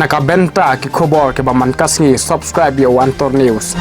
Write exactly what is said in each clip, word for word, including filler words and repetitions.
Na ka bynta ki khubor kiba man ka sngi, subscribe ïa u Antor News.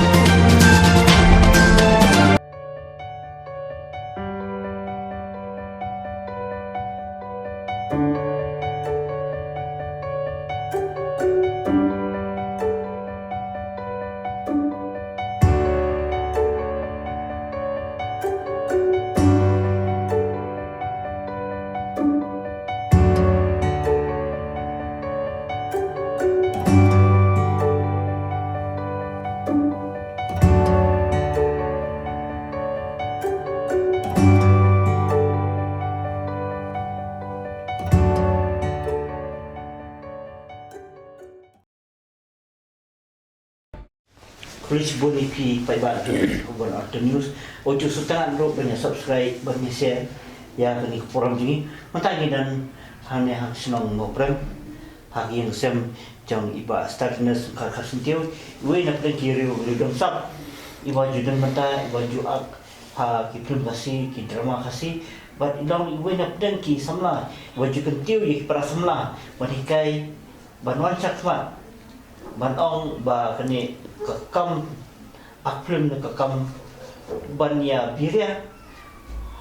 Khublei shibun ïa phi paidbah jong ka Antor News. Wat ju sngewtynnat ruh ban ïa subscribe, ban ïa share ïa kane ka program jong ngi. Mynta ngi don hangne ha shnong Mawprem, ha ka ïing sem jong i Bah Stardinus Kharsyntiew, iwei na pdeng ki riew, riew domsap iba ju don mynta, iba ju ak ha ki film Khasi, ki drama Khasi. Bad i long iwei na pdeng ki samla iba ju kyntiew ïa ki para samla ban hikai, ban wan shakhmat, ban ong ba kane ka kam ak film ne ka kam ban ïa biria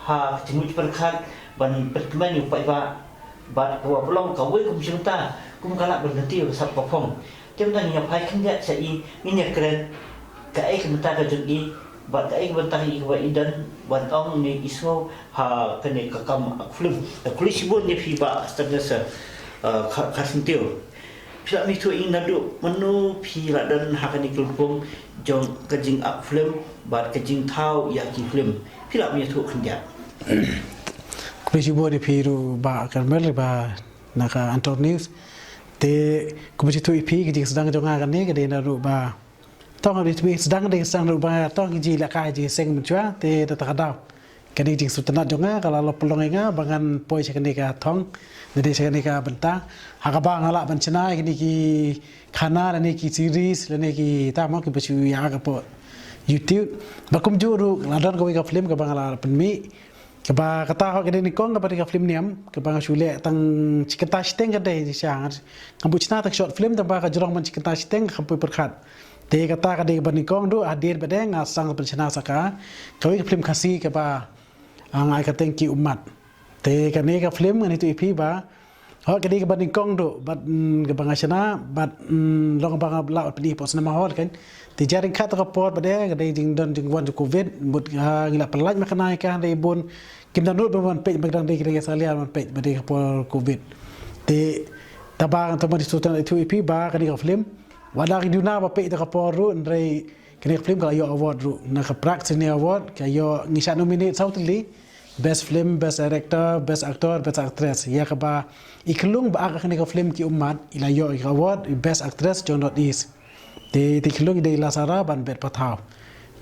ha ka jingmut jingpyrkhat, ban pynkmen ïa u paidbah. Bad kaba long kawei kum shynta kum ka lad ban kyntiew ka sap ka phong. Te mynta ngin ïa phai khyndiat sha i, ngin ïa kren kaei ka bynta ka jong i, bad kaei ka bynta ka i kaba i don ban ong ne i sngew ha kane ka kam ak film. Khublei shibun ïa phi Bah Stardinus, eh, Kha-, Kharsyntiew. Phi lah ban ïathuh ïa ngi naduh mynno phi la don ha kane ka lympung jong ka jingak film bad ka jingthaw ïa ki film. Phi lah ban ïathuh khyndiat. Khublei shibun ïa phi ruh Bah Karmel, Bah na ka Antor News. Te kumba shu ïathuh ïa phi, ka jingsdang jong nga kane ka dei naduh ba tang ka dei sdang, dei sdang naduh ba tang ka jingïalehkai jingïaseng mynshuwa, te da kata ka daw kane ka jingsngewtynnat jong nga ka la pynlong ïa nga ba ngan poi sha kane ka thong, ngan dei sha kane ka bynta, ha kaba nga lah ban shna ïa kine ki khana lane ki series lane kita mo kiba shu ïa ka por YouTube. Bad kumjuh ruh la don kawei ka film kaba nga la pynmih, kaba kata hok ka dei nyngkong kaba dei ka film niam, kaba nga shu leh tang shi kynta shiteng ka dei shisha. Nga buh shna tang short film, tang ba ka jrong ban shi kynta shiteng ka poi pyrkhat. Te kata ka dei kaba nyngkong ruh, hadien ba dei nga sdang ban shna sa ka kawei ka film Khasi kaba, ah, nga ai ka kyrteng Ki Ummat. Te kane ka film ngan ïathuh ïa phi ba hok ka dei kaba nyngkong ruh bad, mm, kaba nga shna bad, mm, long ba nga lah pyni hapoh cinema hall kan. Te jia ryngkat ka por ba dei ka dei jingdon jingwan jong covid, mut, ah, ngi la pynlait ma kane ka dei bun kim don ruh ban peit ba dang dei ka dei ka salia ban peit ba dei ka por covid. Te taba nga tang ban shu tang ïathuh ïa phi ba kane ka film wat la ki duna ba peit da ka por ruh, hynrei kane ka film ka la ïoh award ruh na ka Prix Cine Award, ka ïoh, ngi shah nominate saw tylli. Best film, best director, best actor, best actress. Ïa kaba i khyllung ba ak ha kane ka film Ki Ummat i la ïoh ïa ka award i best actress jong North East. Te, te khyllung i dei i Lasara bad Beth Pathaw.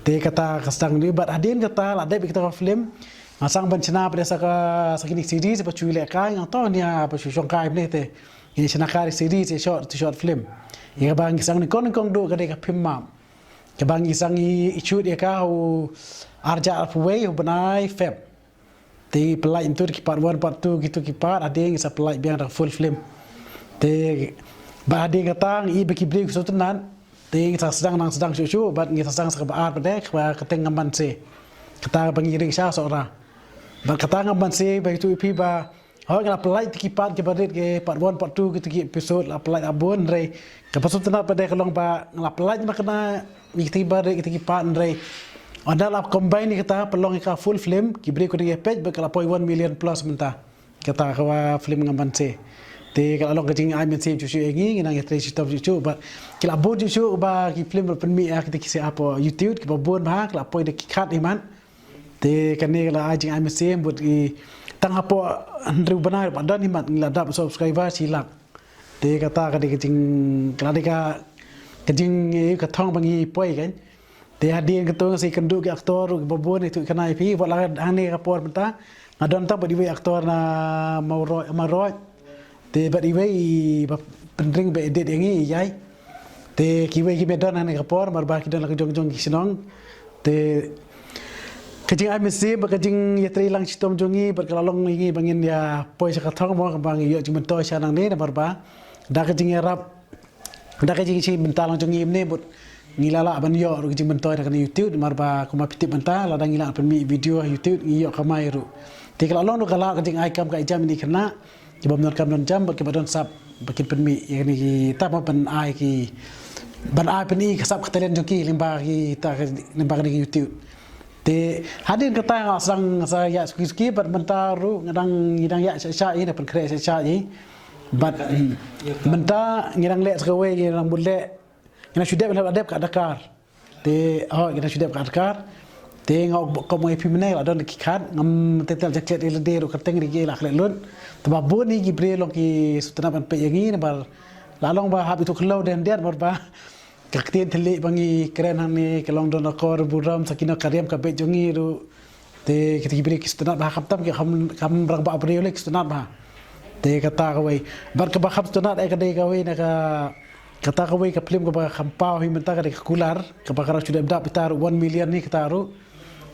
Te kata ka sdang ni bad hadien kata la dep ïa kata ka film, nga sdang ban shna pat sa ka, sa kine ki series ba shu ïalehkai, nga to nia ba shu shongkai ne te. Ïa shna ka series, ïa short, short film. Ïa kaba ngi sdang nyngkong nyngkong duh ka dei ka Phim Map. Kaba ngi sdang i, i shoot ïa ka ha u arhajar arphew wei ha u bnai Feb. Te i pynlait ntu ki part one, part two, kitu ki part, hadien ngi sa pynlait biang da ka full film. Te ba hadien kata ngi i ba ki briew ki sngewtynnat. Te ngi sa sdang nang sdang shuh shuh, bad ngi sa sdang sa kaba ar pat de, kaba ka kyrteng Ngam Banse. Kata ba ngi ring sha Sohra. Bad kata Ngam Banse ba ïathuh ïa phi ba hooid, nga la pynlait ïa ki part kiba rit, ki part one, part two, kitu ki episode la pynlait ha bun, hynrei kaba sngewtynnat pat de ka long ba nga la pynlait ma kane, ïa kitu kiba rit, kitu ki part, hynrei ynda la combine ïa kata pynlong ïa ka full film, ki briew ki dang ïa peit bad ka la poi one million plus mynta. Kata ka film Ngam Banse. Te ka la long ka jingai mynsiem shuh shuh ïa ngi, ngi nang ïatrei shitom shuh shuh, bad ki la bun shuh shuh ba ki film ba pynmih ïa kita ki sha hapoh YouTube, kiba bun bha, ki la poi da ki khat hi mat. Te kane ka la ai jingai mynsiem bad i tang hapoh hynriew bnai ba don hi mat ngi la dap subscriber shi lak. Te kata ka dei ka jing, ka la dei ka, ka jing, eh, ka thong ba ngi poi kan. Te hadien kata sa ïakynduh ki actor ruh kiba bun, ïathuh khana ïa phi, wat la hangne ka por mynta nga don tang bad iwei actor na Mawroh, Mawroh. Te bad iwei i ba pynring ba edit ïa ngi i jai. Te kiwei kim don hangne ka por, namar ba ki don la ka jong jong ki shnong. Te ka jingai mynsiem bad ka jingïatreilang shitom jong ngi bad ka la long ïa ngi ba ngin ïa poi sha ka thong mo, ba ngi ïoh jingmyntoi sha nangne, namar ba da ka jingïarap da ka jingshim bynta lang jong ngi mynne, bad ngi la lah ban ïoh ruh ka jingmyntoi da kane YouTube, namar ba kumba phi tip mynta lada ngi lah pynmih video ha YouTube ngi ïoh kamai ruh. Te ka la long ruh ka la ka jingai kam ka jam ïa kine ki khynnah kiba ym don kam don jam bad kiba don sap ba kin pynmih ïa kine kita ban ai ki, ban ai pyni ka sap ka talent jong ki lyngba kita, lyngba kane ka YouTube. Te hadien kata nga sdang sa ïa suki suki bad mynta ruh nga dang, ngi dang ïa sha sha ïa, na pynkhreh sha sha ïa. Bad, hmm, mynta ngi dang leh sa kawei, ngi dang bud leh, ngi dang shu dep, ngi dang dep ka Dakar. Te, oh, ngi dang shu dep ka Dakar. Te nga ong kumno ïa phi mynne, la don ki khat, ngam tei tel jaket ïa lade ruh, kyrteng ri ki la khleh lut. Te ba bun hi ki briew long ki sngewtynnat ban peit ïa ngi, namar la long ba hap ïa tu khlo den den, namar ba ka ktien thylliej ba ngi kren hangne ka long don akor burom sa kino ka riam ka beit jong ngi ruh. Te kita ki briew ki sngewtynnat bha, khamtam ki kham, kham rangbah briew lei ki sngewtynnat bha. Te kata kawei. Bad kaba kham sngewtynnat eh ka dei kawei na ka, kata kawei ka phlim kaba kham paw hi mynta ka dei ka Kular, kaba ka dang shu dep dap ita ruh one million hi kata ruh.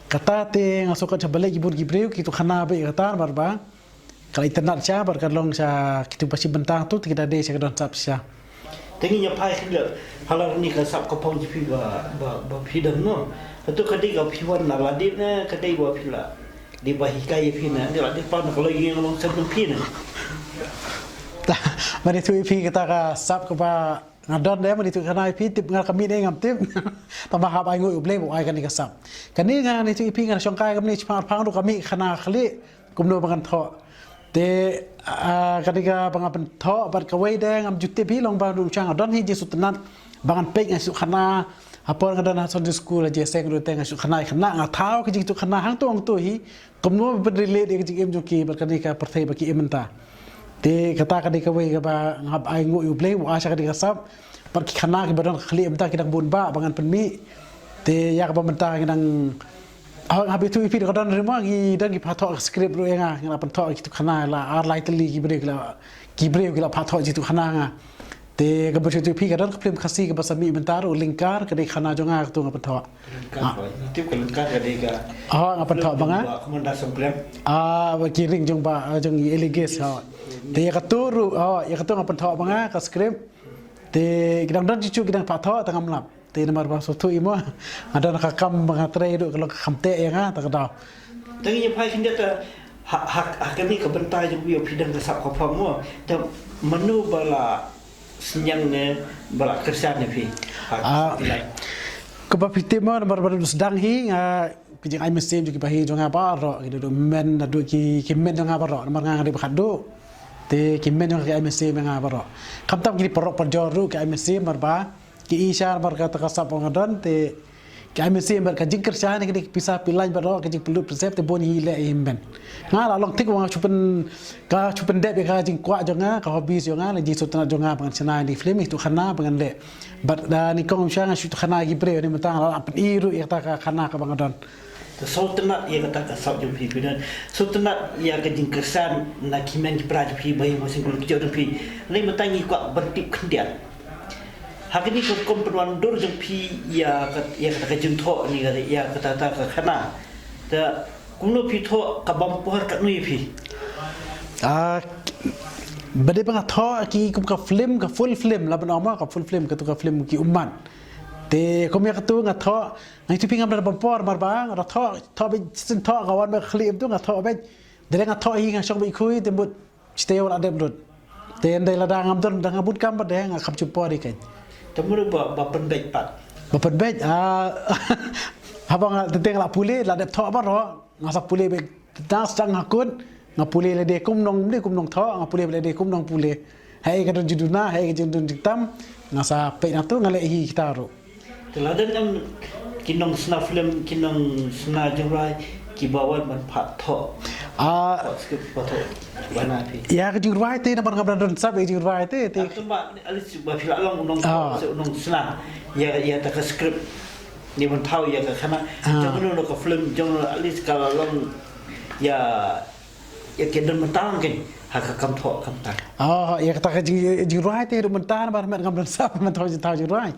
Kata te nga sngewkot shaba leit ki bun ki briew ki tu khana beit kata namar ba ka la itynnat sha, bad ka long sha kitu ba shim bynta tu, te ki da dei sha ka don sap sha. Te ngi ïa phai khyndiat halor kane ka sap ka phong jong phi ba, ba, ba phi don, no. Hato ka dei ka phi wan na lade ne ka dei ba phi la dei ba hikai ïa phi ne, ne la dei pa na ka la ïeng long sap jong phi ne. Mane tu ïa phi kata ka sap kaba nga don de, mane tu khana ïa phi, tip nga ka mih ne ngam tip. Tang ba hap ai nguh U Blei ba u ai kane ka sap. Kane nga ne tu ïa phi nga shongkai kumne, shipang arpang ruh ka mih khana khlieh kumno ba ngan thoh. Te, ah, kane kaba nga pynthoh bad kawei de ngam ju tip hi long ba ruh nga don hi jingsngewtynnat ba ngan peit, nga shu khana ha por nga don ha Sunday school ha Jingïaseng ruh te nga shu khana ïa khynnah, nga thaw ka jingïathuhkhana hangto hangto hi kumno ban relate ïa ka jingim jong ki bad kane ka pyrthei ba ki im mynta. Te kata ka dei kawei kaba nga hap ai nguh ïa U Blei, u ai sha kane ka sap. Bad ki khynnah kiba don ka khlieh mynta ki dang bun bha ba ngan pynmih. Te ïa kaba mynta ngi dang, oh, haba ïathuh ïa phi, ka don ri mo, ngi don ki pha thoh ka script ruh ïa nga, ngi la pynthoh ki tu khana, la ar lai tylli ki briew ki la, ki briew ki la pha thoh ki tu khana ïa nga. Te kaba ïathuh ïa phi ka don ka phlim Khasi kaba sa mih mynta ruh, Lyngkar, ka dei khana jong nga katu nga pynthoh. Lyngkar, ah, ba, tip ka Lyngkar ka dei ka, oh, nga pynthoh ba nga. Ba Commander Songkhlem. Ah, ba ki ring jong ba, ah, jong i Eligis, oh. Te ïa katu ruh, oh, ïa katu nga pynthoh ba nga ka script. Te ki dang don jingshu ki dang pha thoh, te ngam lap. Te namar ba shu tu imo. Nga don ka kam ba nga trei ruh ka long ka kam teh ïa nga, te ka daw. Te ngi ïa phai khyndiat ha, ha, ha kane ka bynta jong phi, phi don ka sap ka phong mo. Te mano ba la synñiang ne ba la kyrshan ïa phi? Ha, ah, kaba phi tip mo, namar ba sdang hi nga, ki jingai mynsiem jong ki bahi jong nga baroh ki dei, dei men, dei ki, ki men jong nga baroh, namar nga nga dei ba khatduh. Te ki men jong nga ki ai mynsiem ïa nga baroh. Khamtam ki paralok parajor ruh ki ai mynsiem namar ba ki ïeit namar kata ka sap ba nga don, te ki ai mynsiem bad ka jingkyrshan, ki dei ki pisa pylliang baroh, ka jingpynlut pynsep, te bun hi leh hi men. Nga la long thik ba nga shu pyn, ka shu pyndep ïa ka jingkwah jong nga, ka hobbies jong nga, la jingsngewtynnat jong nga ba ngan shna ïa ki film, ïathuh khana ba ngan leh. Bad da nyngkong sha nga shu ïathuh khana ïa ki briew, ne mynta nga la pyni ruh ïa kata ka khana kaba nga don. Te sngewtynnat ïa kata ka sap jong phi, phi don. Sngewtynnat ïa ka jingkyrshan na ki men ki para jong phi, ba ïa ma sngewtynnat jong phi. Ne mynta ngi kwah ban tip khyndiat. Ha kane ka rukom pynwandur jong phi ïa ka, ïa kata ka jingthoh ne, ïa kata ka khana. Te kumno phi thoh, ka bam por katno ïa phi? Ah, ba dei ba nga thoh ki kum ka film, ka full film, la ban ong ma ka full film, katu ka film Ki Ummat. Te kum ïa katu nga thoh, nga ïathuh phi ngam da bam por namar ba nga da thoh, thoh beit shisien thoh, nga wan ba khlieh tu nga thoh beit. Dei nga thoh hi nga shong beit khui, te mut shi taïew la dep lut. Te ynda lada ngam don, da nga bun kam bad de nga kham shu por hi kein. Te mut ba, ba pynbeit pat. Ba pynbeit, ah, haba nga, te nga la pule, la dep thoh baroh, nga sa pule beit, te sdang ha kut, nga pule lade kum nong, lade kum nong thoh, nga pule lade kum nong pule. Haei ka don jingduna, haei ka jingdon jingtam, nga sa peit na tu, nga leh hi kita ruh. Te la don em ki nong shna film, ki nong shna jingrwai, kiba wan ban phah thoh. Ah. Phah script, phah thoh. Ba na phi. Ïa ka jingrwai te, namar ngam da don sap ïa ka jingrwai te, te. Ah, kumba, ali shu ba phi la long u nong, ah, shu nong shna. Ïa, ïa kata ka script. Ngi ban thaw ïa ka khana. Ah. Jong no ka film, jong no ali ka la long ïa, ïa ka don mynta kein. Ha ka kam thoh kam tang. Oh, ïa kata ka jing, jingrwai te ruh mynta namar met ngam don sap ban thoh, thoh jingrwai.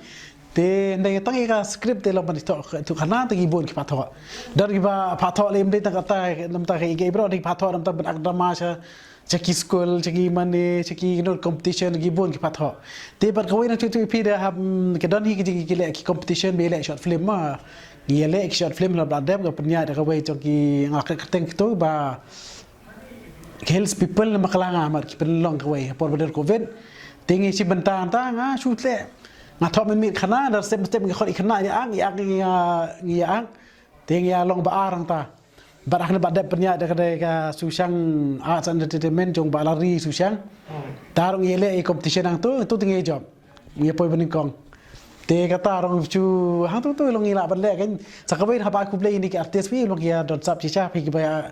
Te ynda ïa tang ïa ka script te long ban thoh, thoh khana te ki bun ki phah thoh. Don kiba phah thoh lem dei tang kata, namar ta ka ïa ki bro, dei phah thoh namar ta ban ak drama sha cha ki school, cha ki mane, cha ki, you know, competition, ki bun ki phat ho. Te bad kawei na tu tu phi da hap, mm, ki don hi ki, ki leh ki competition ba leh short film ma. Ngi leh ki short film la bla dem ka pynïaid da kawei jong ki nga ka teng tu ba Hills People na Maklang, ah, mar ki pynlong kawei por ba don covid. Te ngi shi bynta ta nga shu tleh. Nga thok mynmiet khana, da step step ngi khot i khana ïa ang, ïa ang, ïa ang. Te ngi ïa long ba ar hangta. Bad ha kane ba dep pynïaid da ka dei ka Sushang Arts and Entertainment jong ba Lari Sushang. Ta rong ïa leh i competition hangtu, tu te ngi jop. Ngi poi ba nyngkong. Te kata rong shu hangtu tu long ngi lah ban leh kan. Sa kawei haba khublei ïa ki artist phi long ki ïa don sap shisha phi kiba ïa,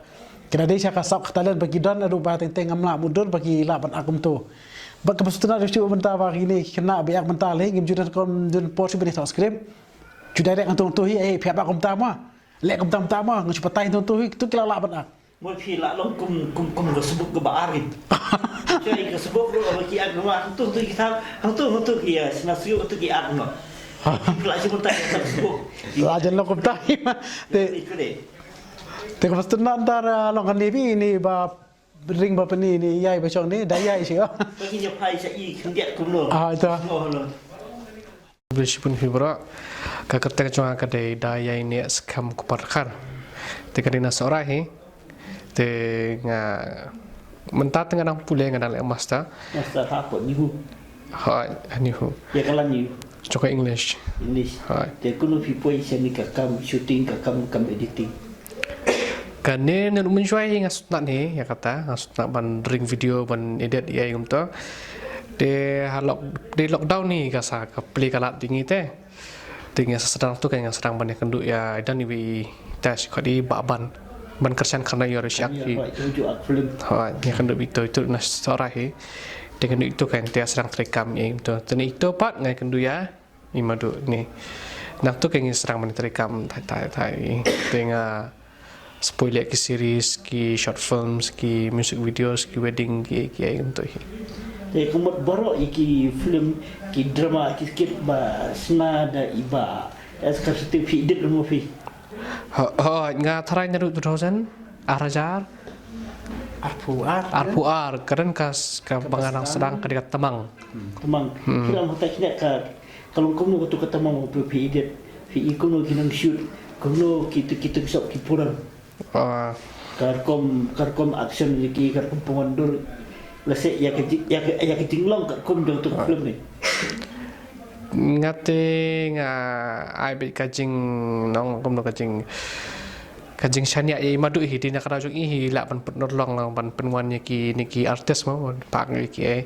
ki da dei sha ka sap ka talent ba ki don, haduh ba teng teng ngam lah mutdur ba ki lah ban ak kumtu. Bad kaba sutna shu mynta ba kine ki khynnah ba ak mynta leh ngim ju don kum don por shu ban ïa thok script. Ju direct hangtu hangtu hi, eh, phi hap ak kumta ma. Leh kumta kumta ma, nga shu batai hangtu hangtu hi, tu ki la lah ban ak. Mo phi lah long kum, kum, kum ka sbuk kaba ar hi. Choi ka sbuk ruh ba ki ak ma, hangtu hangtu ki thaw, hangtu hangtu ki, eh, sna syu hangtu ki ak ma. Phi lah shu mynta ka sbuk. La jan long kumta hi ma. Te, te kaba sutna ntar, eh, long kane phi ni ba ring ba pyni ni ïai ba shong ni, da ïai shi, oh. Ba ki ïa phai sha i khyndiat kumno. Ah, ita. Mo lo. Bishop phi bro. Ka kyrteng jong nga ka dei Da Ïai Nieh Skhem Kupar Khar. Te ka dei na Sohra hi. Te nga mynta te nga dang pule, nga dang leh master. Master ha ko ni hu. Ha ni hu. Ïa ka lan ni hu. Jong ka English. English. Ha. Te kumno phi poi sha ni ka kam shooting, ka kam, kam editing. Kane ne mynshwa hi nga sngewtynnat hi ïa kata, nga sngewtynnat ban ring video, ban edit ïa kumto. Te ha lock, dei lockdown hi ka sa ka plie ka lad ïa ngi te. Te nga sa sdang tu ka nga sdang ban ïakynduh ïa i don iwei i test ka dei Bah Ban. Ban kyrshan khana ïa ri shak hi. Hoi, ïakynduh ito ito na Sohra hi. Te ïakynduh ito ka te sdang treikam ïa kumto. Te ne ito pat nga ïakynduh ïa i Madu ni. Nangtu ka ngi sdang ban treikam thai thai thai. Te nga sa poi leh ki series, ki short films, ki music videos, ki wedding, ki, ki ai kumto hi. Te ka mut baroh ïa ki film, ki drama, ki skit ba sna da i Bah S. Kharsyntiew phi edit mo phi? Ho, ho, nga tharai naduh two thousand, ar hajar arphew ar. Arphew ar, ka don ka s-, kaba nga dang sdang ka dei ka Tmang. Tmang. Hmm. Phi lam hata kine ka, ka long kumno katu ka Tmang ba phi edit, phi i kumno ki nang shoot, kumno ki tu, ki tu sop ki puran. Ah. Ka rukom, ka rukom action lagi, ka rukom pynwandur. Lehse ïa ka jing, ïa ka, ïa ka jinglong ka rukom jong tu ka film ni. Nga te nga ai beit ka jingnong kumno ka jing, ka jingshaniah ïa i Madu hi, dei na ka daw jong i hi lah ban pynurlong, ban pynwan ïa kine ki artist mo, ban pang ïa ki, eh.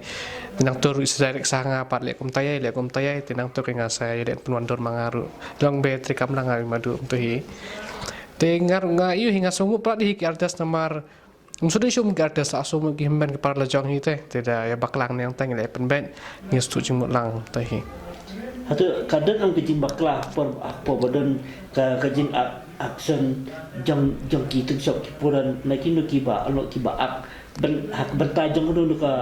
Te nangtu ruh i sa direct sa nga pat leh kumta ïa, leh kumta ïa, te nangtu ka nga sa ïa leh pynwandur ma nga ruh. Long ba treikam lang nga i Madu kumto hi. Te nga ruh nga ïohi nga sngewnguh palat hi ki artist namar Ngim shu dei shuh ki artist, la shu mut ki hynmen ki para la jong hi te, te da ïa bakla ne ïa tang ïa la pynbeit, ngi shu jingmut lang te hi. Hato ka don ong ka jingbakla por, por ba don ka, ka jing ak-, action jong, jong ki tyngshop ki puran na kino kiba, alo kiba ak, ben, ha ka bynta jong kano ka,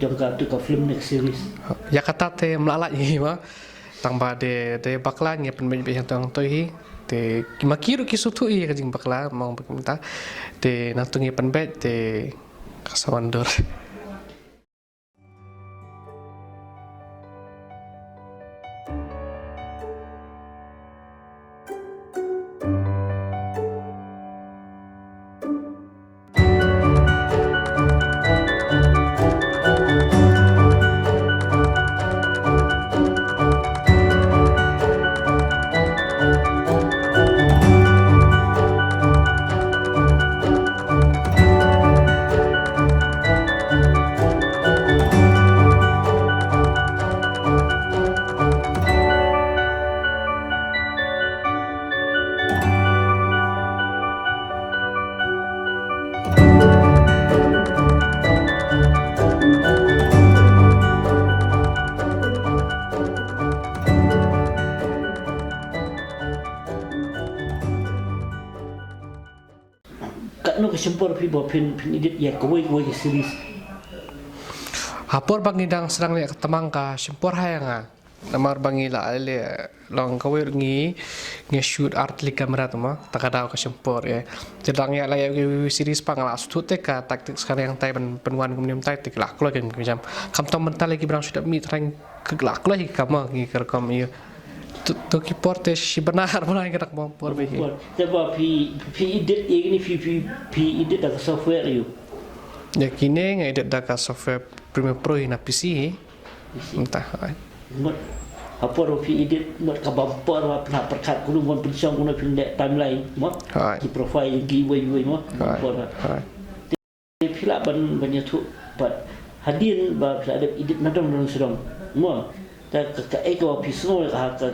jong katu ka film ne ka series. Ïa kata te ym lah lait hi ma. Tang ba de, de bakla ngi pynbeit beit hangto hangto hi. Te ma ki ruh ki sngewthuh ïa ka jingbakla, ma ong ba kumta. Te nangto ngi pynbeit te ka sa wan dur. Katno ka shim por phi ba phin, phin edit ïa kawei kawei ka series? Ha por ba ngi dang sdang leh ka Tmang ka shim por ha ïa nga. Namar ba ngi la leh long kawei ruh ngi, nga shoot ar tylli ka kamera tu mo, ta ka daw ka shim por ïa. Te dang ïa la ïa web series pat nga la shu tip te ka tactics ka nangtai ban pynwan kumne mynta te ka la kloi ka jam. Kam tang mynta lagi ba dang shu dep mih tang ka la kloi ka mo ngi ka rukom ïa. Tu, tu ki por te shi bnai ar bnai ka dak mo por ba hi. Por. Te ba phi, phi edit ïa kine phi, phi, phi edit da ka software ïa. Ïa kine nga edit da ka software Premiere Pro hi na P C hi. Isi. Mynta, hai. Mut, ha por ba phi edit, mut ka bam por ba pynhap pyrkhat kumno ban pynshong kumno phin leh timeline, mut. Hai. Ki profile, ki wei wei, mut. Hai. Por ba. Hai. Te phi lah ban, ban ïathuh, pat hadien ba phi lah dep edit na dong dong sdang. Mut. Te ka, kaei kaba phi sngew ha ka,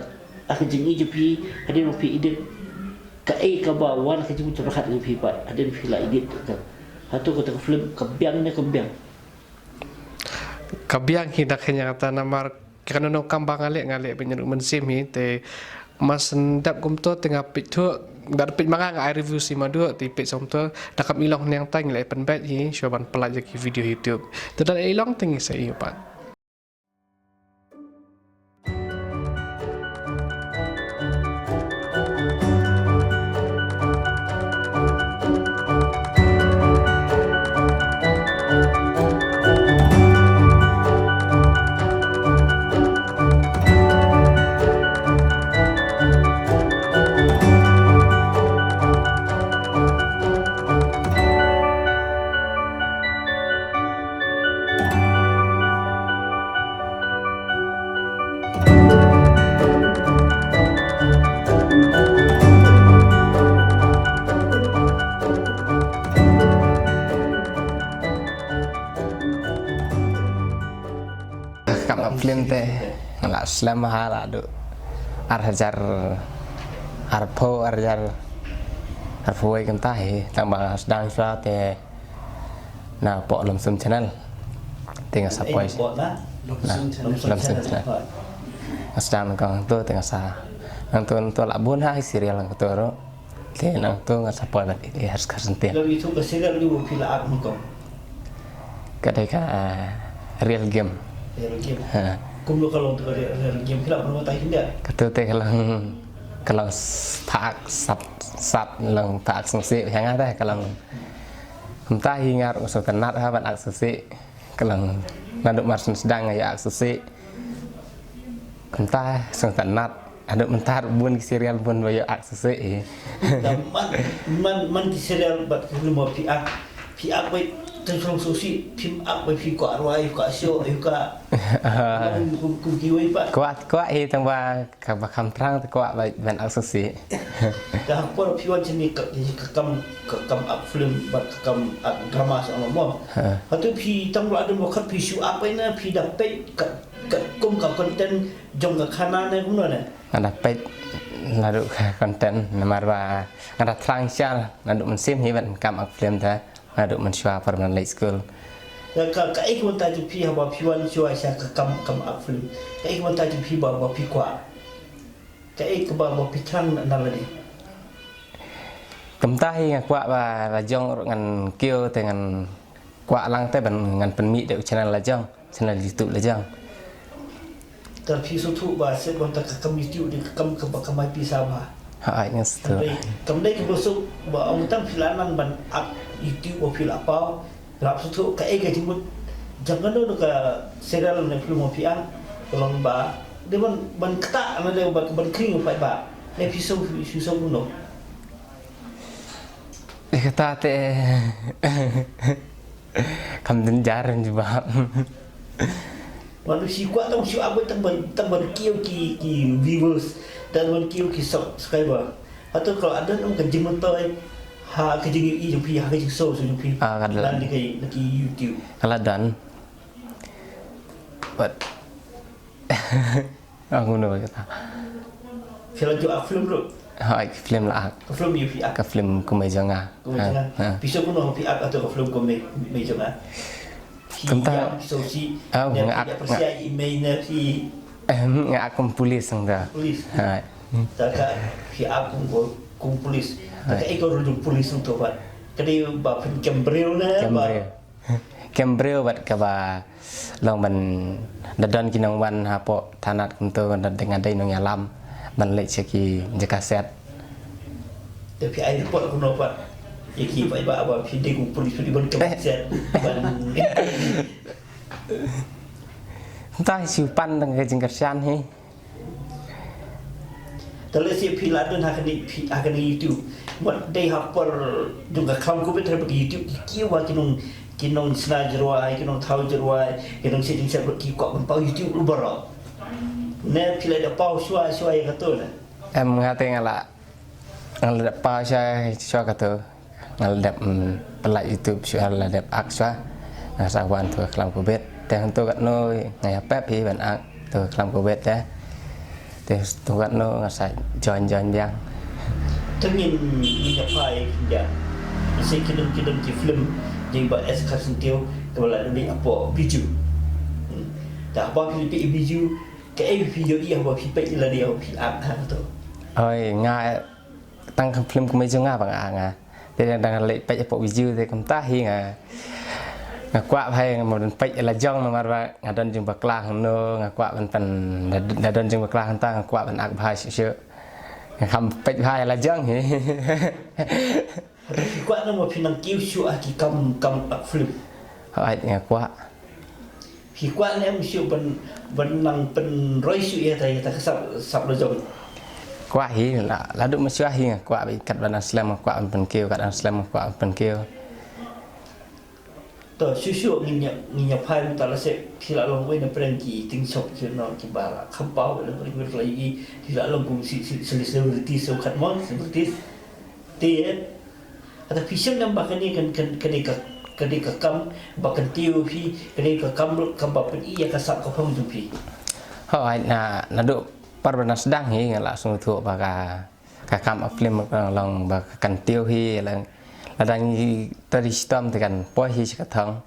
ha ka jingim jong phi, hadien ba phi edit. Kaei kaba wan ka jingmut pyrkhat jong phi pat, hadien phi lah edit ka. Hato kata ka film, ka biang ne kam biang. Ka biang hi da ka nyngkong ta namar ka kano kano kam ba nga leh nga leh ban ïa ruh mynsiem hi te mas ndap kumto te nga peit thuh da peit ma nga nga ai review shi ma duh te peit sngewthuh da kam i long nangtai ngi leh pynbeit hi shuwa ban pynlait ïa ki video YouTube te da i long te ngi sa ïoh pat. Kam ap film te nga la slem ha la du ar hajar arphew, ar hajar arphew wei kumta hi tang ba nga sdang shuwa te na poh Lum Sum Channel. Te nga sa poi. Poh na Lum Sum Channel. Nga sdang nangkong tu te nga sa nangtu nangtu la bun ha serial nangtu ruh. Te nangtu nga sa poi bad i Har Skar Syntien. Lem itu ka serial ni phi la ak nangkong. Ka dei ka, ah, Real Game. Real Game. Ha. Kumno ka long tu ka Real, Real Game phi la pernah tai India. Katu te ka long, ka long s-, thak sat, sat long thak sngewsih ha nga te ka long. Kumta hi nga ruh sngewtynnat ha ban ak sngewsih. Ka long naduh mar sngewsdang nga ïa ak sngewsih. Kumta sngewtynnat. Haduh mynta bun ki serial bun ba ïoh ak sngewsih hi. Da man, man, man ki serial bad ki film ba phi ak, phi ak ba te sngewsih, phim ak ba phi kwah rwai, kwah shoh, kwah. Kum, kum kiwei pat. Kwah, kwah hi tang ba kaba kham thrang te kwah ba ban ak sngewsih. Da ha por phi wan shane ka, ka kam, ka kam ak film bad ka kam ak drama sa mo. Ha. Hato phi tang ba dang ba khat phi shu ak ba na phi da peit ka Ka kum ka content jong ka khana ne kumno ne? Nga da peit naduh ka content namar ba nga da thrang sha naduh mynsiem hi ban kam ak film te naduh mynshuwa por ban leit skul. Ka, ka, kaei ka bynta jong phi haba phi wan shuwa sha ka kam, kam ak film? Kaei ka bynta jong phi ba, ba phi kwah? Kaei kaba, ba phi thrang na, na lade? Kumta hi nga kwah ba la jong ruh ngan kiew te ngan kwah lang te ban ngan pynmih da u channel la jong. Channel YouTube la jong. Te phi sngewthuh ba shet bynta ka kam YouTube dei ka kam kaba kamai pisa bha. Ha, ai, nga sngewthuh. Kam dei, kam dei kaba suk ba ong tang phi la nang ban ak YouTube ba phi la paw. Lap sngewthuh kaei ka jingmut jong kano kano ka serial ne film ba phi ak. Ka long ba dei ban, ban ktah ne dei ban, ban khring ba paidbah. Ne phi sngewthuh, phi sngewthuh kumno? Eh, kata te. Kam don jar jubab. Manu shi kwah tang shi ap tang ban, tang ban kiew ki, ki viewers, tang ban kiew ki subscriber. Hato ka la don ka jingmyntoi ha ka jingïohi jong phi, ha ka jingsngew jong phi. Ah, ka la don. Lan ki, ki YouTube. Ka la don. But Ah, kumno ba kata. Phi la ju ak film ruh? Ha, ak film la ak. Ka film ïa phi ak? Ka film Kumei Jong Nga. Kumei Jong Nga. Ha, ha. Phi sngewthuh kumno phi ak ato ka film Kumei, Kumei Jong Nga? Kumta. Phi ïa sngewsih, ah, ne nga phi ak, ïa pyrshah ïa i mei ne phi? Ehm, nga ak kum police hangta. Police. Ha. Ta ka phi ak kum, kum police. Ha. Ta ka ei ka role jong police hangto pat? Ka dei ba phin kem briew ne ba? Kem briew. Kem briew bad kaba long ban da don ki nongwan hapoh thanat kumto, da dei nga dei nongïalam ban leit sha ki jaka set. Te phi ai report kumno pat ïa ki paidbah ba phi dei kum police phi dei ban kemset ban Kumta hi shu pan tang ka jingkyrshan hi. Te lehse phi la don ha kane phi ha kane YouTube. Wat dei ha por jong ka khlam Covid ha ka YouTube ki kiew ba ki nong ki nong sna jrwai ki nong thaw jrwai ki nong sitting set ki kwah ban paw YouTube ruh baroh. Ne phi la da paw shuwa shuwa ïa kato ne. Em, nga te nga la nga la dep paw shuwa shuwa kato. Nga la dep, mm, pynlait YouTube shuwa, la dep ak shuwa. Nga sa wan tu ka khlam Covid. Te hangto katno nga ïa pep hi ban ak tu ka khlam Covid te. Te tu katno nga sa join join biang. Te ngin ngin ïa phai khyndiat. Ngi sa ki don ki don ki film jong i Bah S Kharsyntiew kaba la dep leit hapoh Bijou. Hmm. Te haba phi leit Bijou kaei phi ïohi haba phi peit lade haba phi ak ha kato? Oi, nga tang ka film kumne jong nga ba nga, nga. Te dang dang leit peit hapoh Bijou te kumta hi nga. Nga kwah bha nga mut ban peit la jong namar ba nga don jingbakla hangno, nga kwah ban pyn da, da don jingbakla hangta nga kwah ban ak bha shuh shuh. Nga kham peit bha la jong hi. Haba phi kwah nang ba phi nang kiew shuh ha ki kam kam ak film? Hooid, nga kwah. Phi kwah ne em shuh ban ban nang pynroi shuh ïa ta ïa ta ka sap sap la jong? Kwah hi la la duk mynshuwa hi nga kwah bad katba nang slem nga kwah ban pynkiew, katba nang slem nga kwah ban pynkiew. To shuh shuh ngin ïa ngin ïa phai mynta la seh phi la long wei na pdeng ki tyngshop ki no ki ba la kham paw na pdeng ki la ïohi phi la long kum si si celebrity shuh khat mo celebrity. Te Kata phi shem nang ba kane kan kan kane ka kane ka kam ba kyntiew phi kane ka kam kam ba pyni ïa ka sap ka phong jong phi. Hooid, na naduh par ba nang sdang hi nga la sngewthuh ba ka ka kam a film ka long ba ka kyntiew hi la la dang i tari stom te kan poi hi sha ka thong.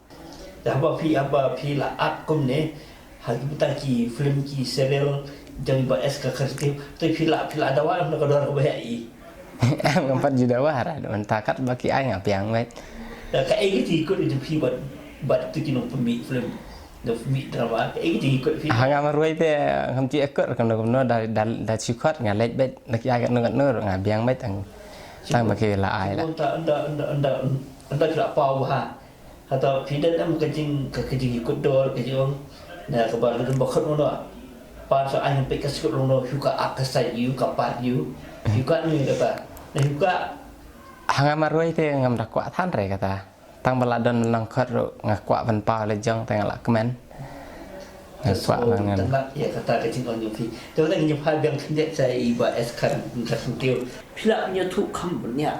Te haba phi haba phi la ak kumne ha ki bynta ki film ki serial jong i Bah S Kharsyntiew te phi la phi la dawa na ka dor ka ba ïa i. Em, ngam pat ju dawa ra mynta katba ki ai nga biang beit. Da kaei ki jingkut jong phi bad bad tu ki nongpynmih film, nongpynmih drama, kaei ki jingkut phi? Ha nga marwei te ngam ju kut kumno kumno da da da shu khot nga leit beit da ki ai katno katno nga biang beit tang tang ba ki la ai la. Ynda ynda ynda ynda ynda ki la paw bha. Hato phi don em ka jing ka ka jingkut dor ka jong na ka ba don ba khot uno. Pan sa ai peit ka skut uno hu ka ak ka sai ïu ka pat ïu. Hu ka ni kata. Na hu ka. Ha nga marwei te ngam da kwah than re kata. Tang ba la don nang khot ruh nga kwah ban paw la jong te nga la kmen. Nga kwah ban ngan. Tang ïa kata ka jingong jong phi. Te ba ngi phai biang khyndiat sa i Bah S Kharsyntiew. Phi la ïathuh kham bniah.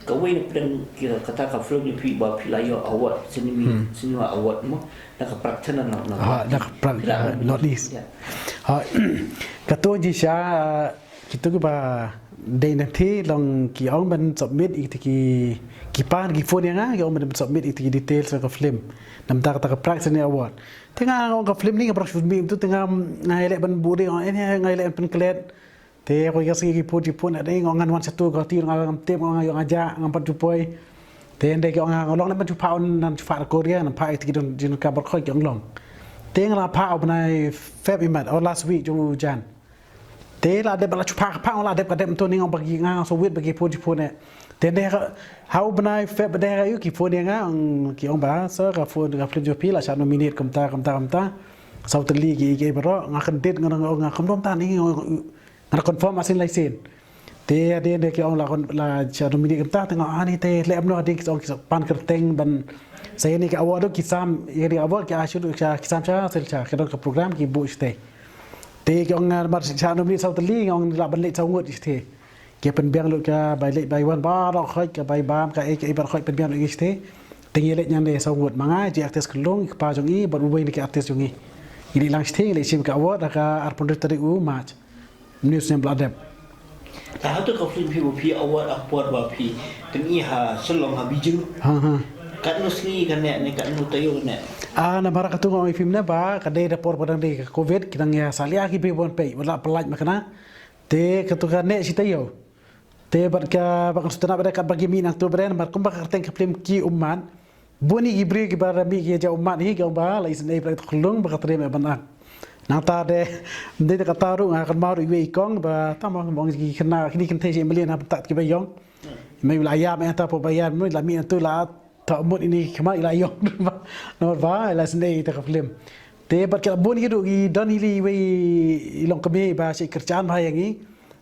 Kawei na pdeng ki kata ka film jong phi ba phi la ïoh award, cinema, cinema award mo, na ka prak channel na na. Ha, na ka prak, phi la, eh, North East. Ya. Ha, kato ji sha, ah, kito ki ba dei na thi long ki ong ban submit ïa kito ki ki pan ki phone ïa nga, ki ong ban submit ïa kito ki details ka film. Namar kata ka prak cinema award. Te nga ong ka film ni ka prak film tu te nga nga leh ban buri ong eh nga leh ban pynklet. Te ko ïa sngi ki put ki put na dei ngong ngan wan satu ko ti ngam tip ngong ïa nga ja ngam pat ju poi. Te ndei ki ong nga long na pat ju pha on nan ju pha Korea nan pha iti ki don jin ka bar khoi ki ong long. Te nga la pha o bnai Feb imat o last week ju jan. Te la dep la ju pha pha la dep ka dep to ni ngong bagi nga so wit bagi put ki put ne. Te ndei ha o bnai Feb dei ha yu ki put ne nga ki ong ba sa ka put ka put ju pi la sa nominate kumta kumta kumta. Sau teli ki ki baro nga kendit nga nga kumno ta ni ngong Nga confirm asin lai sin. Te hadien de ki ong la kon la cha nominee kata te nga ani te le amno hadien ki ong ki pan kyrteng ban sa yani ki award ki sam yani award ki asu ki sam cha sel cha ki don ka program ki bu ste. Te ki ong nga mar cha nominee sau teli nga ong la ban le sau ngut ste. Ki pen biang lu ka bai le bai wan ba ro khoi ka bai bam ka e ka e bar khoi pen biang lu ste. Te ngi le nyan de sau ngut ma nga ji artist klung ki pa jong i bar uwei ni ki artist jong i. Ini lang ste le sim ka award ka arpon tarik u March. News ne bla dep. Ta hatu ka film phi ba phi award a por ba phi kani ha Shillong ha Bijou. Ha ha. Katno sngi kane ne katno tayo ne. Ah, na bara katu ngoi film ne ba ka dei da por ba dang dei ka covid ki dang ïa salia ki bri bon pei wala pelaj makna. Te katu kane shi tayo. Te bat ka ba ka sutana ba ka ba ki mi nang tu bren mar kum ba ka teng ka film ki umman. Bun i ki briew ki ba rami ki ja ummat hi ki ong ba la isynei ba la itkhulung ba ka trei me ban ak. Nangta de, ym dei tang kata ruh, nga kynmaw ruh iwei i kong ba, tang mo, mo ki khynnah kine kynthei shi mlien ha pyntat kiba ïong. Mei la ïam ïa ta, pop ba ïam, mei la mih ïa tu la ta mut ini khmat i la ïong. Namar ba i la sngewsih ïa ta ka film. Te bad ki la bun ki ruh, ki don hi iwei i longkmie ba shi kyrchan bha ïa ngi.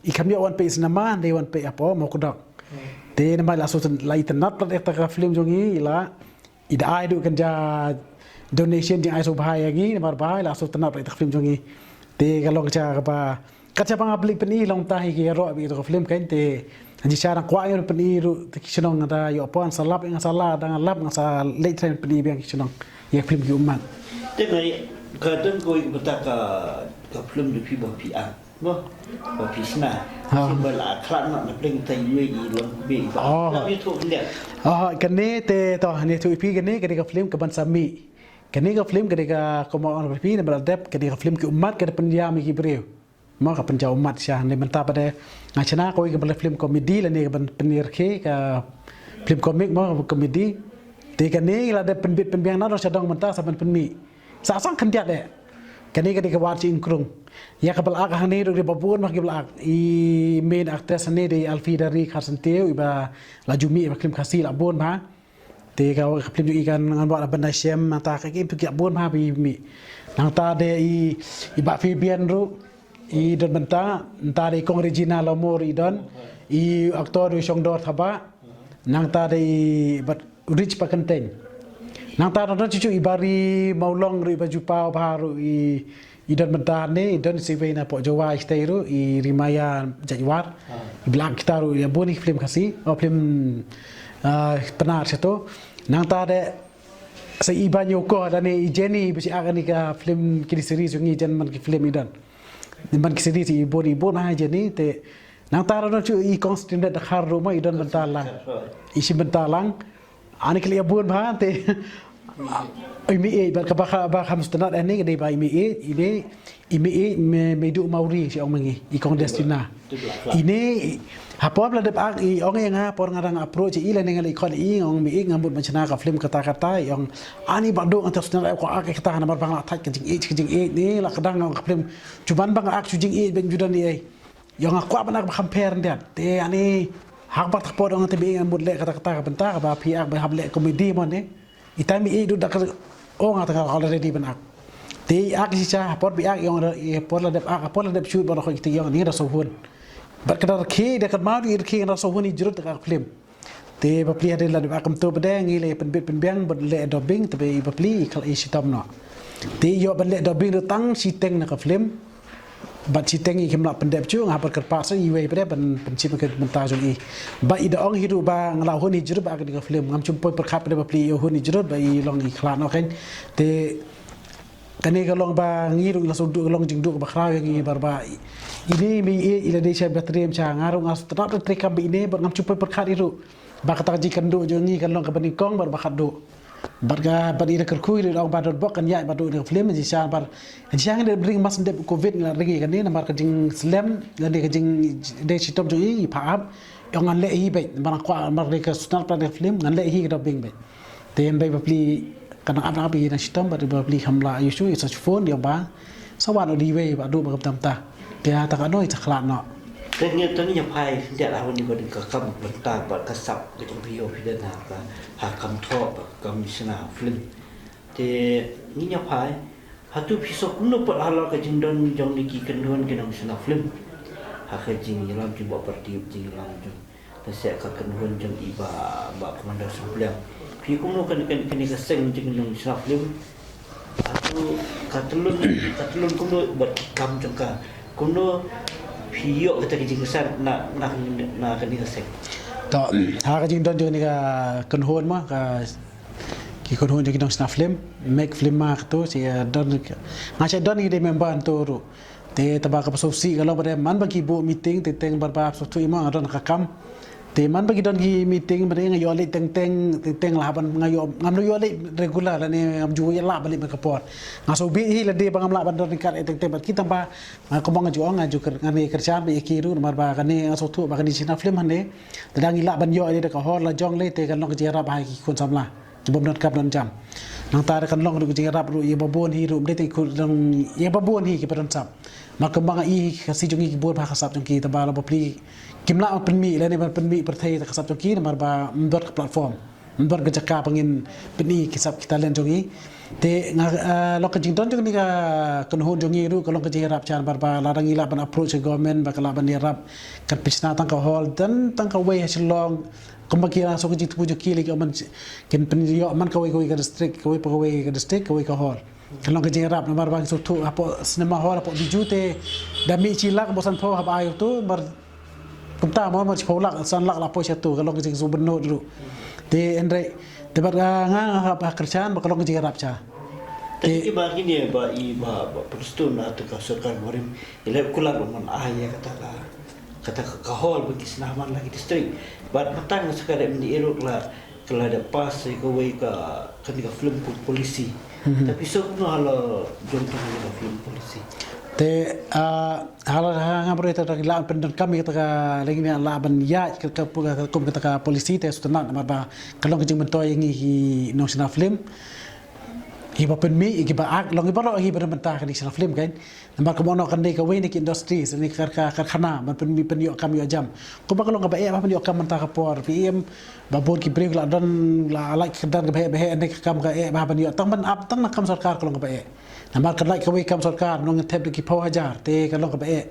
I kam ïoh wan peit cinema, dei wan peit hapoh Mawkdok. Te namar i la shu tyn-, la itynnad bad ïa ta ka film jong ngi, i la i da ai ruh kan ja donation, jingai sngewbha ïa ngi, namar ba i la shu tynnad bad ïa ta ka film jong ngi. Te ka long ka jaka ba, ka jaka ba nga pynlong pyni long ta hi ki ïaroh bad ïa ta ka film kan, te jingshisha nang kwah ïa pyni ruh te ki shnong da ïoh pon sa lap, nga sa la da nga lap, nga sa leit tren pyni biang ki shnong ïa ka film Ki Ummat. Te ngai ka don ko i bata ka, ka film de phi ba phi ang. Mo, ba phi sna. Ha. Shu ba la khlad na, na pdeng ta iwei i longkmie i ba. Oh. Na ïathuh khyndiat. Oh, kane te to, ne ïathuh ïa phi, kane ka dei ka film kaban sa mih. Kane ka film ka dei ka, kumba ong phi, na ba la dep, ka dei ka film Ki Ummat, ka dei pynïam ïa ki briew. Mo, ka pynïam ummat sha, ne mynta pat de nga shna kawei ka film comedy lane kaban pynïarkhie, ka film comic mo, comedy. Te kane la dep pynbit pynbiang na dong sha dong mynta sa ban pynmih. Sa sdang khyndiat de. Kane ka dei ka War Jingïakrung. Ïa ka ba la act hangne ruh dei ba bun bha ki ba la act. I main actress hangne dei Alfie Dari Kharsyntiew, i ba la ju mih ïa ka film Khasi la bun bha. Te ka, ka film jong i kan ngan wad ban da shem, nangta ka kim tu ki la bun bha ba i mih. Nangta de i, i Bah Fabian ruh i don bynta, nangta de i Kong Regina Lamor i don, i actor ruh i Shongdor Thabah. Nangta de i bad Rich Pakyntein. Nangta don don chuchu i Bari Mawlong ruh i ba ju paw bha ruh i, i don bynta ne, i don siwei na pok Jowai shatei ruh, i Rimaya Jaiwar. Ah. I ba la act kita ruh ïa bun ki film Khasi, o film, ah, Pnar shato. Nangta de sa i ba ñiew ko da ne i Jenny ba shi act kane ka film, kine series jong i, jan man ki film i don. Jan man ki series i bun i bun ha Jenny te. Nangta don chuchu i Kong Stimlet Dkhar ruh mo i don bynta lang. I shim bynta lang. Ani kali abun bha te. I mih ei bad kaba kha, ba kham sngewtynnat ani ka dei ba i mih ei, i dei, i mih ei me, Meiduh Mawri shi ong ma ngi, i Kong Destina. Ine, ha por ba la dep act i ong ïa nga, por nga dang approach i lane nga leit khot i, nga ong mih ei nga mut ban shna ka film kata kata, i ong ani ba duh nga tip sngewtynnat ko act kata namar ba nga la thait ka jingïeit, ka jingïeit ne la ka dang ka film. Chuban ba nga act shu jingïeit ban ju don ei. Ïa nga kwah ban act ba kham pher ndiat. Te ani hap ba ta por ong te ba nga mut leh kata kata ka bynta kaba phi act ba hap leh comedy mo ne. Ita mi i du da ka ong nga ta nga already ban act. Te i act shisha ha por ba act ïa nga, ha por la dep act, ha por la dep shoot ba la khoi te ïa nga ni da shu hun. Bad ka da rkhie da ka ma du i rkhie da shu hun i jrut da ka film. Te bapli hadien la dep act kumto ba dei ngi leh pynbit pynbiang bad leh dubbing te ba i bapli i khlad i shitom noh. Te ïoh ban leh dubbing ruh tang shiteng na ka film. Bad shiteng i kim lah pyndep shuh, nga bad kyrpad sa iwei pat de ban pynshim ka bynta jong i. Bad i da ong hi ruh ba nga la hun hi jrut ba ka dei ka film, ngam shym poi pyrkhat pat de bapli i hun hi jrut ba i long i khlad noh kan. Te kane ka long ba ngi ruh la shu duh ka long jingduh ba khraw ïa ngi bar ba i, ine i mih ei i la dei sha ba triem sha nga ruh nga shu tnat da trei kam ba ine bad ngam shym poi pyrkhat hi ruh. Ba kata ka jingkynduh jong ngi kan long kaba nyngkong bad ba khatduh. Bad ka, bad i da kyrkhu i da ong ba don bok kan ïaid ba duh ïa ka film, jingshisha bar, jingshisha ngi da ring mas dep covid ngi la ring ïa kane namar ka jingslem lane ka jingdei shitom jong i, i pha ap. Ïa ngan leh hi beit, namar nga kwah namar ka sngewtynnat pat ïa ka film, ngan leh hi ka dubbing beit. Te ym dei bapli ka nang ap nang ap i nang shitom bad bapli kham lah ïa shu i sa phone ïa ba. Sa wan u dei wei ba duh ba ka bynta. Te ha ta ka noi ta khlad noh. Te ngi tang ïa phai khyndiat ha wan ïa ka ding ka kam bynta bad ka sap ka jong phi ïa phi den ha ka, ha kam thoh bad ka kam shna film. Te ngi ïa phai ha tu phi sngewthuh kumno pat halor ka jingdon jong ngi ki kynhun ki nongshna film. Ha ka jingïalam jong Bah Pyrthip, jingïalam jong Ka seh ka kynhun jong i Bah, Bah Commander Sngewpliang. Phi kumno kane, kane, kane ka seng jong nong shna film. Atu ka tlun, ka tlun kumno bad ki kam jong ka. Kumno phi ïoh kata ka jingksan na, na, na kane ka seng. To, ha ka jingdon jong kane ka kynhun ma, ka ki kynhun jong ki nong shna film, Mek Film ma katu, shi, eh, don, nga shi don i dei member hangtu ruh. Te taba kaba sngewsih ka long ba dei man ba ki buh meeting, teng teng bar ba sngewthuh i mo nga don ka kam. Te man ba ki don ki meeting ba dei nga ïoh leit teng teng, teng teng lah ban nga ïoh, ngam ïoh leit regular lane ngam ju ïa lah ban leit man ka por. Nga sngewbha hi lade ba ngam lah ban don ryngkat teng teng bad ki tang ba nga kumba nga ju ong nga ju kyr-, nga ne kyrshan ba ïa ki ruh namar ba kane nga sngewthuh ba kane shna film hangne. Te dang i lah ban ïoh ïa da ka hor la jong lei te kan long ka jingïarap ha ki khun samla. ki bym donkam don jam. Nangta ruh kan long ruh ka jingïarap ruh ïa ba bun hi ruh, ym dei tang ki khun, ïa ba bun hi kiba don sap. Namar kumba nga i ka sngi jong ngi ki bun bha ka sap jong ki, tangba la ba pli kim lah ban pynmih lane ban pynmih pyrthei ïa ka sap jong ki namar ba ym don ka platform, ym don ka jaka ba ngin pyni ki sap ki talent jong ngi. Te nga, eh, long ka jingdon jong kane ka kynhun jong ngi ruh ka long ka jingïarap sha namar ba lada ngi lah ban approach ka government ba ka lah ban ïarap, kan pynshna tang ka hall, don tang kawei ha Shillong. Kumba ki la shu ka jingthmu jong ki lei, ki ong ban kin pynïoh man kawei kawei ka district, kawei pa kawei ka district, kawei ka hall. Kan long ka jingïarap namar ba ki sngewthuh hapoh cinema hall, hapoh Bijou te da mih shi lak bad sanphew haba ai uto, namar kumta mo, namar shiphew lak, san lak la poi sha uto, kan long ka jingsngewbha noh ruh. Te hynrei te bad nga, nga, nga hap kyrshan ba ka long ka jingïarap sha. Te kiba kine ba i ba, ba Prestone na tu ka sorkar barim, i leh kular ba man ai ïa kata ka, kata ka hall ba ki shna man la ki district. Bad mynta nga sa ka dei mynta i ruh la, ka la dep pass ïa kawei ka, kane ka film po-, policy. Mhm. Tapi sngewbha halor jong kane ka film policy. Te, ah, halor ha nga baroh te ka la pyndonkam ïa kata ka leng ne la ban ïaid ka, ka, ka, kum kata ka policy te sngewtynnat namar ba ka long ka jingmyntoi ïa ngi ki nongshna film. Kiba pynmih, kiba act, long kiba baroh kiba don bynta kane ka shna film kan. Namar kumno kan dei kawei na ki industries, na ki kar-, kar-, karkhana ban pynmih, pynïoh kam ïoh jam. Kumba ka long kaba eh ba pynïoh kam mynta ka por, phi i em ba bun ki briew la don, la lait kyrdan kaba heh ba heh, ne ka kam ka eh ba pynïoh tang ban ap tang na kam sorkar ka long kaba eh. Namar ka lait kawei kam sorkar nongthep da ki phew hajar, te ka long kaba eh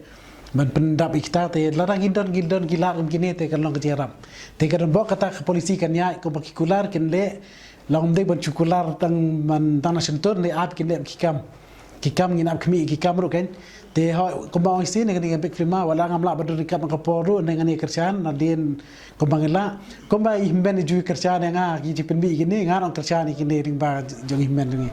ban pyndap ïa kita, te lada ngi don, ngi don ki lad kum kine, te ka long ka jingïarap. Te ka don bok kata ka policy kan ïaid kumba ki kular kin leh. Long ym dei ban shu kular tang man tang na shyntur, ne ap kin leh ki kam. Ki kam ngin ap khmih ki kam ruh kan. Te hooid kumba ong shisien ne kane ka big film, wat la ngam lah ban don ryngkat na ka por ruh ne ngan ïa kyrshan nadien kumba ngi lah. Kumba i hynmen i ju kyrshan ïa nga ki jingpynmih kine, ngan ong kyrshan ïa kine lyngba jong i hynmen jong ngi.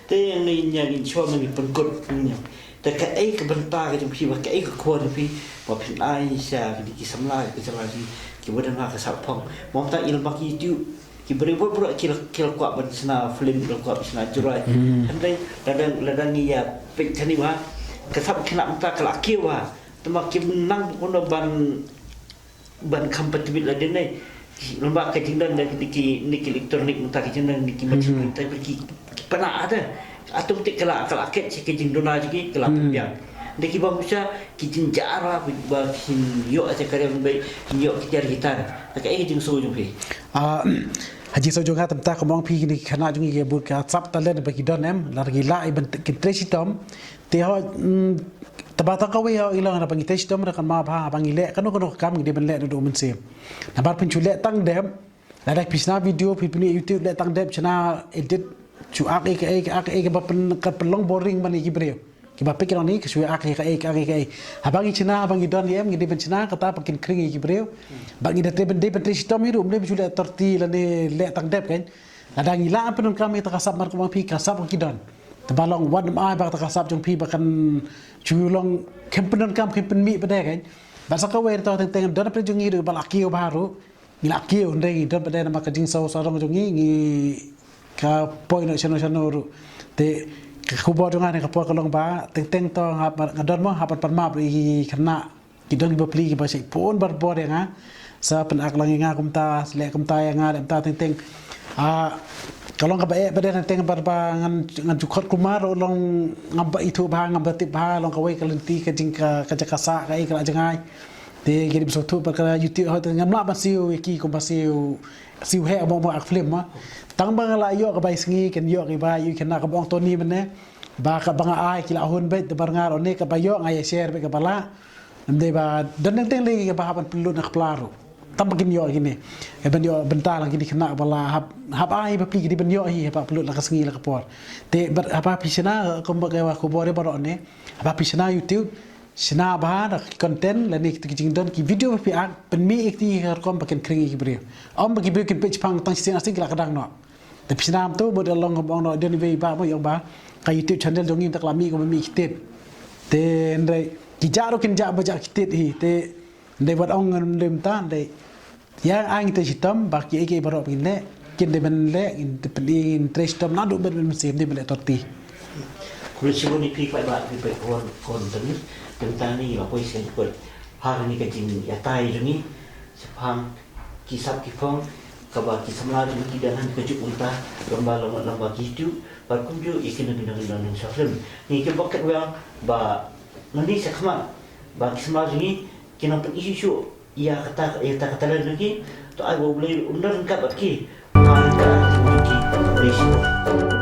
Te ïa ngi, ïa ngi shuwa ma ngi pynkut ïa ngi. Te kaei ka bynta ka jong phi, ba kaei ka khubor jong phi ba phin ai sha ki, ki samla, ki samla ki, kiba don ha ka South Pong. Mo mynta i la bak YouTube, ki briew baroh ki la, ki la kwah ban shna film, ki la kwah ban shna jurai. Hmm. Hynrei lada, lada ngi ïa peit kane ba ka sap khynnah mynta ka la kiew ba Tama kim nang kumno ban ban kham patbit la dei ne. Lamba ka jingdon da ki, ki, ni ki electronic mynta ki jingdon ni ki machine mynta ki, ki pana ada. Atum tik kala, kala ket ki jingduna jiki kala pembiang. Da ki ba musa ki jingjar ba, ba kin yo aja kare ba kin yo ki jar gitar. Da ka eh jingso jong phi. Ah, ha jingso jong nga tymta ka mong phi ni khana jong ki bun ka sap talent ba ki don em. Lar ki la i ban kin tre shitom. Te ho, mm, taba ta kawei ho i long na ba ngi tre shitom ra kan ma ba, ba ngi leh kano kano ka kam ngi dei ban leh na du mynsiem. Na bar phin chu leh tang dep, lada phi shna video phi pyni YouTube leh tang dep shna edit chu ak ek ek ak ek ba pyn ka pynlong boring ban ïa ki briew. Ki ba pik long ni ka shu ak ek ek ak ek. Haba ngi shna haba ngi don em ngi dei ban shna kata ba kin khring ïa ki briew. Ba ngi da tre ban dei ban tre shitom hi ruh mlem shu leh torti lane leh tang dep kan. Lada ngi lah pyndonkam ïa ta ka sap mar kumba phi ka sap ki don. Te ba long wat nym ai ba ta ka sap jong phi ba kan shu long khem pyndonkam khem pynmih pat de kan. Ba sa kawei to teng teng don pynjong ngi ruh ba la kiew ba ruh. Ngi la kiew ndei ngi don pat de namar ka jingsaw sarong jong ngi ngi ka poi noh shano shano ruh. Te ka khubor jong nga ne ka por ka long ba teng teng to nga don mo hap ban pan map ruh ïa ki khynnah. Ki don ki bapli ki ba shait pun barabor ïa nga. Sa pynak lang ïa nga kumta, leh kumta ïa nga, leh kumta teng teng. Ah, ka long kaba eh pat de teng teng ba ngan, ngan ju khot kumar ruh long ngam ba ithuh bha, ngam ba tip bha, long kawei ka lynti ka jing ka, ka jaka sah, kaei ka la jngai. Te ki dei ban sngewthuh bad ka YouTube hoi te ngam lah ban siew ïa ki kumba siew, siew heh mo mo ak film ma. Tang ba nga la ïoh ka bai sngi, kan ïoh ki bai, ïoh ki na ka bong Tony mynne. Ba kaba nga ai ki la hun beit, te bar nga ruh ne kaba ïoh nga ïa share beit kaba lah. Ym dei ba don teng teng lei kaba hap ban pynlut na kpla ruh. Tang ba kin ïoh kine. Ban ïoh bynta lang kine khynnah ba la hap, hap ai bapli ki dei ban ïoh hi hap pynlut la ka sngi la ka por. Te bad haba phi shna kumba ka wa khubor baroh ne. Haba phi shna YouTube, shna bha da ki content lane ki jingdon ki video ba phi ak pynmih ïa ki ka rukom ba kin khring ïa ki briew. Ym ba ki briew kin peit shipang tang shisien arsien ki la kdang noh. Te phi shna to bad long ba ong noh don iwei ba mo ong ba ka YouTube channel jong ngi ta ka la mih kumba mih ki tit. Te hynrei ki jah ruh kin jah ba jah ki tit hi te Ndei wat ong ngam lem ta ndei. Ïa ai ngi te shitom ba ki ei ki ei baroh ba ngin leh. Kin dei ban leh ngin te pyn-i ngin trei shitom naduh ban ban mynsiem dei ban leh torti. Khublei shibun ïa phi paidbah phi paidkhon khon tang. Tang tang ngi la poi sngewthuh ha kane ka jingïatai jong ngi. Shaphang ki sap ki phong kaba ki samla jong ngi ki dang hap ka juk mynta lem bad lem bad lem bad ki hitu bad kumjuh ïa ki nongkyndong nongkyndong sha film. Ngi ki bok kat wang ba nangne shakhmat ba ki samla jong ngi ki nang pyn-i shuh shuh ïa kata, ïa kata ka talent jong ki. To ai ba U Blei un don ryngkat bad ki. Ryngkat bad ki. Khublei shibun.